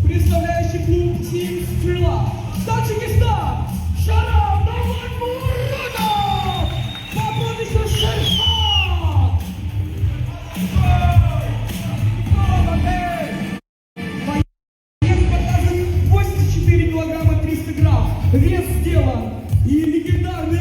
Представляющий клуб Team Стрела, Таджикистан, Шараф Давлатмуродов по прозвищу Шерхан. Боец показывает 84 килограмма 300 грамм. Вес сделан. И легендарный